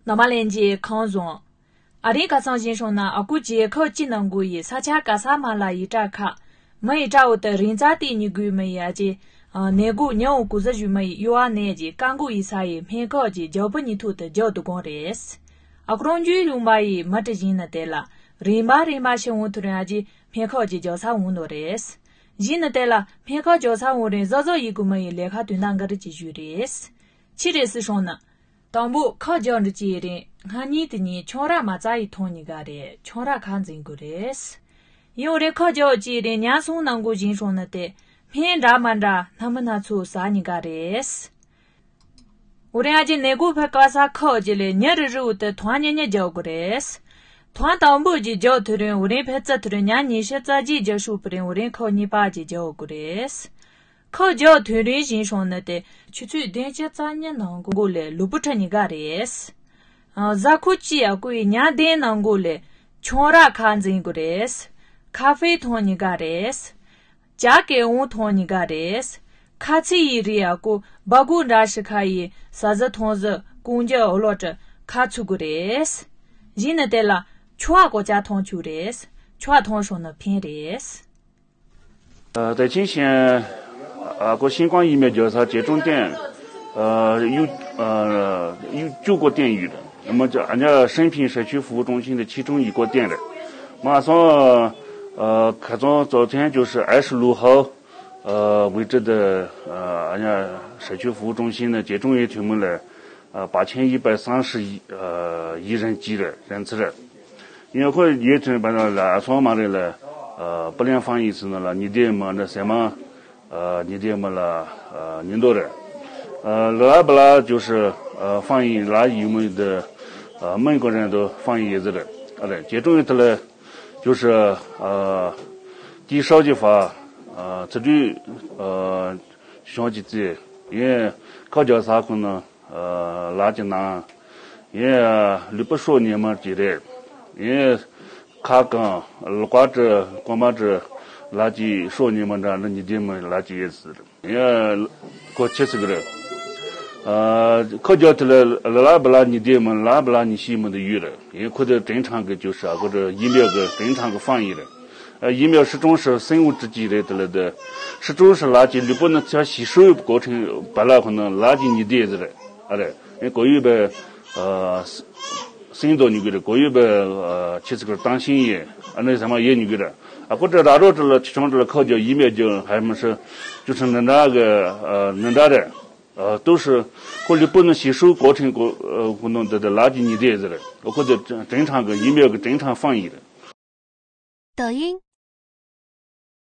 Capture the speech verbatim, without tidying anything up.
ནོར་མ་ལེན་གྱི་ཁང་བཟང་། ཨ་རིའི་ཁ་སང་བཞིན་སོང་ན་ཨ་ཁུ་རྒྱལ་ཁབ་ཅི་ནང་གོ་ཡི་ས་ཆ་ག་ས་མ་ལ་ཡི་བྲག་ཁ། མི་ཡི་བྲག་འོག་ཏུ་རིང་ཙག་ཏི་ཉི་གུའི་མི་ཡི་ཨ་ཅེ། ནས་གོ་ཉི་འོ་གོ་ཟ་ཞུ་མི་ཡི་ཡོ་ཨ་ནས་ཀྱི་ཀ་འགོ་ཡི་ས་ཡི་སྨན་ཁབ་ཀྱི་རྒྱལ་པོ་ཉི་ཐུག་ཏུ་རྒྱལ་དུ་གོང་རེད། ཨ་ཁུ་རང་རྒྱུའི་ལུང་པ་ཡི་མི་དྲི་བཞིན་ན་དེ་ལ། རིང་པ་རིང་པ་ཤི་འོང་ཐུ་རིང་ཨ་ཅེ་སྨན་ཁབ་ཀྱི་རྒྱལ་ས་འོང་ནོ་རེད། བཞིན་ན་དེ་ལ་སྨན་ཁབ་རྒྱལ་ས་འོང་རིང་ཟོ་ཟོ་ཡི་གོ་མི་ཡི་ལས་ཁ་དོན་དག་འགའ་རེ་ཅི་ཞུ་རེད། ཅི་རེད་སི་སོང་ན། དང་པོ་ཁ་རྒྱག་འདྲི་ཅིའི་རིང་སྔ་ཉིན་དེ་ཉིན་ཆང་རག་མ་རྩ་ཡི་ཐོང་ཉི་ག་རེད། ཆང་རག་ཁ་འཛིན་དགོས་རེད། ཡང་རེ་ཁ་རྒྱག་ཅིའི་རིང་ཉ་སོང་ནང་གོ་བཞིན་སོང་ན་དེ་སྨན་འདྲ་མ་འདྲ་སྣ་མི་སྣ་ཚོ་ཟ་ཉི་ག་རེད། འོ་རེ་ཨ་ཅེ་ནས་གོ་ཕེ་ཀ་ས་ཁ་ཨོ་ཅེ་ལེ་ཉ་རི་རི་འུ་དེ་ཐོང་ཉ་ཉ་རྒྱག་དགོས་རེད། ཐོང་དང་པོ་ཅི་རྒྱག་ཐུ་རིང་འོ་རེ་ཕེ་རྩ་ཐུ་རིང་ཉ་ཉི་ཤ་རྩ་གཅིག་རྒྱག་ཤུག་པུ་རིང་འོ་རེ་ཁ་གཉིས་པ་ཅི་རྒྱག་དགོས་རེད། ཁ་རྒྱག་ཐུན་རིང་བཞིན་སོང་ན་དེ་ཆུ་ཚོད་བདུན་ཅུ་རྩ་གཉིས་ནང་གོ་གོ་ལས་ལུས་པོ་ཁྲ་ཉི་ག་རེད། ཟ་ཁུ་ཅི་ཡ་ཀུ་ཡི་ཉ་བདུན་ནང་གོ་ལས་ཆང་རག་ཁ་འཛིན་དགོས་རེད། ཁ་ཧྥེ་ཐོང་ཉི་ག་རེད། ཇ་གེ་འོང་ཐོང་ཉི་ག་རེད། ཁ་ཚི་ཡི་རི་ཡ་ཀུ་སྦ་གུ་འདྲ་ཤི་ཁ་ཡི་ཟ་ཟི་ཐོང་ཟི་ཀུང་ཇ་འོ་ལོ་ཏྲི་ཁ་ཚུ་གུ་རེད། བཞིན་ན་དེ་ལ་ཆུ་བ་གོ་ཅ་ཐོང་ཆུ་རེད། ཆུ་བ་ཐོང་སོང་ན་ཕན་རེད། 呃，在今天，啊，国新光疫苗调查接种点，呃，有，呃，有九个点有的。那么这俺家升平社区服务中心的其中一个点了。马上，呃，可从昨天就是二十六号，呃，为止的，呃，俺家社区服务中心的接种人群们了，呃，八千一百三十一，呃，一人几了，人次了。 因为可以也成本了，送嘛的了，呃，不良反应是那了，你的么那什么，呃，你的么了，呃，你多的，呃，拉不拉就是，呃，反应拉有没有的，呃，每个人都反应也是的，啊，对，接种一次了，就是，呃，低烧就发，呃，这对，呃，想起这，因为高脚啥可能。 ལག་གི་ནང་། ཡིན་ལུས་པོ་སྲོག་ཉེ་མར་གྱི་རེད། ཡིན་ཁ་གང་ལག་པ་དྲི་རྐང་པ་དྲི་ལག་གི་སྲོག་ཉེ་མར་འདྲ་ནི་ཉི་ལྡན་མི་ལག་གི་ཡིན་ཟེར། ཡིན་ཁོ་ཆེ་ཟིག་རེད། ཁོ་རྒྱ་དེ་ལ་ལ་ལ་བ་ལ་ཉི་ལྡན་མི་ལ་བ་ལ་ཉི་ཤི་མི་འདི་ཡོད་རེད། ཡིན་ཁོ་དེ་དྲིན་ཁྲང་གི་ཅུ་ཧྲ་ཁོ་དེ་ཡིན་པའི་གི་དྲིན་ཁྲང་གི་ཧྥང་ཡིན་རེད། 疫苗是中是生物制剂 རེད་དེ་ལ་དེ། 是中是垃圾 ལུས་པོ་ནི་ཚ་ཞིག་ཧྲུའུ་གོ་ཁྲིན་བ་ལ་ཁོ་ན་ལ་གི་ཉི་ལྡན་ཟེར་རེད། ཨ་རེད། ཨེ་གོ་ཡོད་པའི་སིང་དོ་ཉུ་གི་རེད། གོ་ཡོད་པའི་ཆི་ཚི་ཀར་བཏང་ཤིང་ཡེ་ཨ་ནི་ཟ་མ་ཡེ་ཉུ་གི་རེད། ཨ་ཁོ་དེ་ར་རོ་དེ་ལ་ཆི་ཆུང་དེ་ལ་ཁོ་རྒྱ་ཡིན་མེད་རྒྱ་ཧ་མི་ཧྲི་ཅུ་ཧྲི་ནི་འདྲ་གི་ནི་འདྲ་རེད། ཏུ་ཧྲི་ཁོ་ལུས་པོ་ནི་ཞིག་ཧྲུའུ་གོ་ཁྲིན་གོ་ནོ་དེ་དེ་ལ་གི་ཉི་ལྡན་ཟེར་རེད། ཨ་ཁོ་དེ་དྲིན་ཁྲང་གི་ཡིན་མེད་གི་དྲིན་ཁྲང་ཧྥང་ཡིན་རེད། 抖音